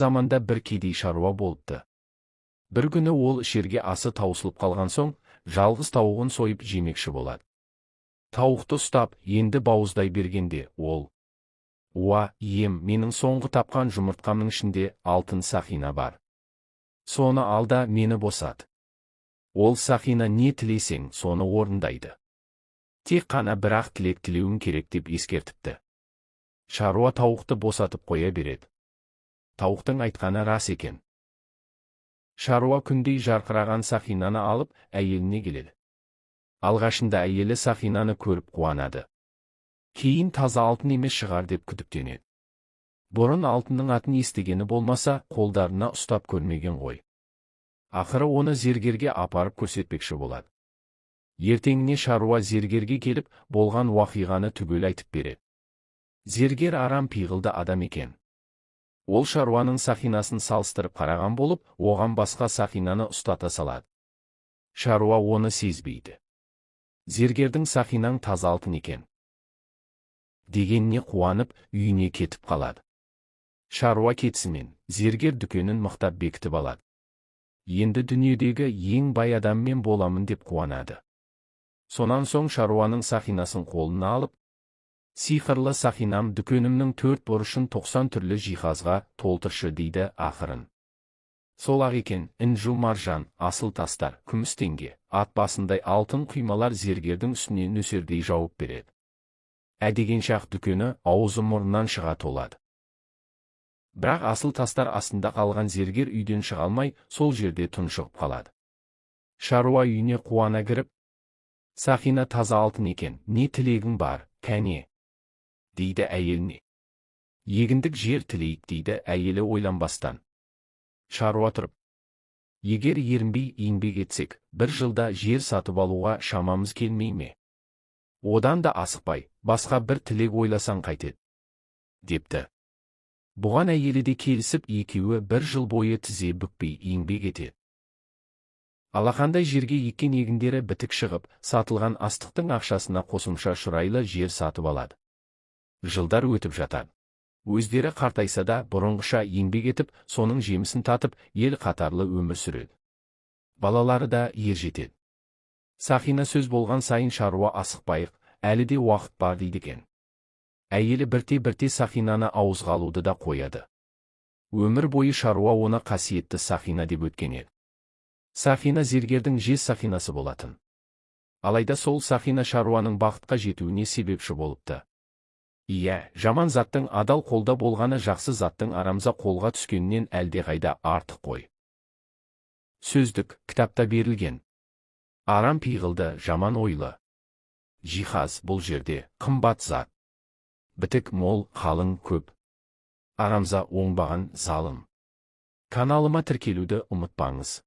Заманда бір кедей шаруа болыпты. Бір күні ол ішерге асы таусылып қалған соң, жалғыз тауығын сойып жемекші болады. Тауықты ұстап, енді бауыздай бергенде ол: "Уа, ием, менің соңғы тапқан жұмыртқамның ішінде алтын сақина бар. Соны ал да мені босат. Ол сақина не тілесең, соны орындайды. Тек қана бір-ақ тілек тілеуің керек", – деп ескертіпті. Шаруа тауықты босатып қоя береді. Тауықтың айтқаны рас екен. Шаруа күндей жарқыраған сақинаны алып, әйеліне келеді. Алғашында әйелі сақинаны көріп қуанады. Кейін таза алтын емес шығар деп күдіктенеді. Бұрын алтынның атын естігені болмаса, қолдарына ұстап көрмеген ғой. Ақыры оны зергерге апарып көрсетпекші болады. Ертеңіне шаруа зергерге келіп, болған уақиғаны түгел айтып береді. Зергер арам пиғылды адам екен. Ол шаруаның сақинасын салыстырып қараған болып, оған басқа сақинаны ұстата салады. Шаруа оны сезбейді. Зергердің "Сақинаң таза алтын екен" дегеніне қуанып, үйіне кетіп қалады. Шаруа кетісімен зергер дүкенін мықтап бекітіп алады. "Енді дүниедегі ең бай адам мен боламын", – деп қуанады. Сонан соң шаруаның сақинасын қолына алып: "Сиқырлы сақинам, дүкенімнің төрт бұрышын 90 түрлі жиһазға толтыршы", – дейді ақырын. Сол-ақ екен, інжу маржан, асыл тастар, күміс теңге, ат басындай алтын құймалар зергердің үстіне нөсердей жауып береді. Ә дегенше-ақ дүкені аузы мұрнынан шыға толады. Бірақ асыл тастар астында қалған зергер үйден шыға алмай, сол жерде тұншығып қалады. Шаруа үйіне қуана кіріп: "Сақина таза алтын екен, не тілегің бар, кәне?" – дейді әйеліне. "Егіндік жер тілейік", – дейді әйелі ойланбастан. Шаруа тұрып: "Егер ерінбей еңбек етсек, бір жылда жер сатып алуға шамамыз келмей ме? Одан да асықпай, басқа бір тілек ойласаң қайтеді?" – депті. Бұған әйелі де келісіп, екеуі бір жыл бойы тізе бүкпей еңбек етеді. Алақандай жерге еккен егіндері бітік шығып, сатылған астықтың ақшасына қосымша шұрайлы жер сатып алады. Жылдар өтіп жатады. Өздері қартайса да, бұрынғыша еңбек етіп, соның жемісін татып, ел қатарлы өмір сүреді. Балалары да ер жетеді. Сақина сөз болған сайын шаруа "Асықпайық, әлі де уақыт бар" дейді екен. Әйелі бірте-бірте сақинаны ауызға алуды да қояды. Өмір бойы шаруа оны қасиетті сақина деп өткен еді. Сақина зергердің жез сақинасы болатын. Алайда сол сақина шаруаның бақытқа жетуіне себепші болыпты. Иә, жаман заттың адал қолда болғаны жақсы заттың арамза қолға түскенінен әлдеқайда артық қой. Сөздік, кітапта берілген. Арам пиғылды, жаман ойлы. Жиһаз, бұл жерде қымбат зат. Бітік, мол, қалың, көп. Арамза, оңбаған, залым. Каналыма тіркелуді ұмытпаңыз.